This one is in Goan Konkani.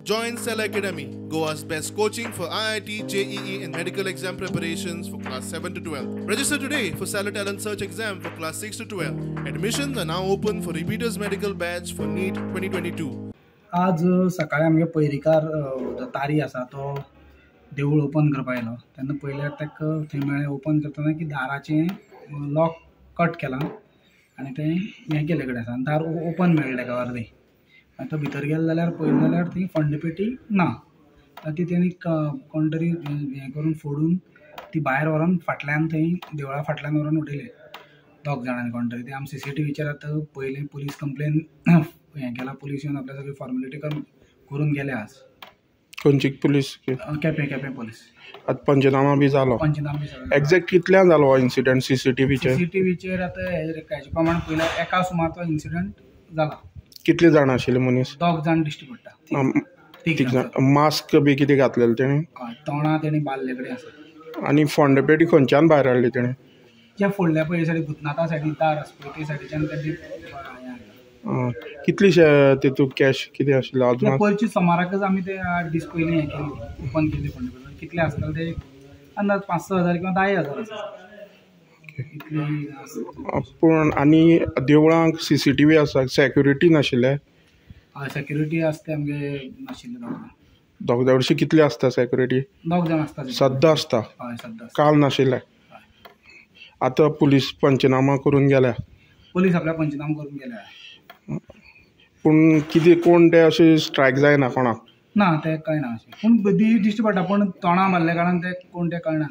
Join Cell Academy, Goa's best coaching for IIT, JEE and medical exam preparations for class 7 to 12. Register today for Stellar Talent Search exam for class 6 to 12. Admissions are now open for repeaters medical batch for NEET 2022. आज सकाळी आमगे पैरीकार तारी आसा तो देवूळ ओपन करपाक येयलो तेन्ना पयल्यार ताका थंय मेळ्ळें ओपन करतना की दाराचें लॉक कट केलां आनी तें हें केल्ले कडेन आसा आनी दार ओपन मेळ्ळें ताका अर्दें. आनी तो भितर गेलो जाल्यार पळयलें जाल्यार ती फंड पेटी ना. ती तेणी कोण तरी हें करून फोडून ती भायर व्हरोन फाटल्यान थंय देवळा फाटल्यान व्हरोन उडयले दोग जाणांनी कोण तरी. ते आमी सीसीटीव्हीचेर आतां पयलें पुलीस कंप्लेन हें केलां. पुलीस येवन आपल्या सगळी फॉर्मेलिटी करून गेले आज. खंयची पुलीस? केपें केपें पुलीस. आतां पंचनामा बी जालो? पंचनामा बी सगळें. एग्जॅक्ट कितल्यान जालो हो इन्सिडंट सीसीटीव्हीचेर? सीसीटीव्हीचेर आतां हेजे प्रमाण पयल्यार एका सुमार तो इन्सिडंट जाला. कितले जाण आशिल्ले मनीस? दोग जाण दिश्टी पडटा. तीग जाण. मास्क बी कितें घातलेलें तेणी? तोंडा तेणी बाल्ले कडेन आसा. आनी फंड पेटी खंयच्यान भायर हाडली तेणी? ज्या फोडल्या पळय सायडी भुतनाथा सायडीन दार आसा पळय ते सायडीच्यान तेणी. कितलीशे तितूंत कॅश कितें आशिल्लें अजून? पयरचे सोमाराकच आमी ते 8 दीस पयलीं हें केल्ली ओपन केल्ली फंड पेटी. कितले आसतले ते अंदाज 5-6 हजार किंवा 10 हजार आसा. पूण आनी देवळांक सीसीटीव्ही आसा, सेक्युरिटी नाशिल्ले? सेक्युरिटी आसता आमगे नाशिल्ले दोग जाण. अशी कितले आसता सेक्युरिटी? दोग जाण आसता सद्दां आसता. हय सद्दां. काल नाशिल्ले. आतां पुलीस पंचनामा करून गेल्या? पुलीस आपल्या पंचनामा करून गेल्या. पूण कितें कोण ते अशें स्ट्रायक जायना कोणाक? ना ते कळना अशें, पूण दिश्टी पडटा. पूण तोंडा मारल्या कारणान ते कोण ते कळना.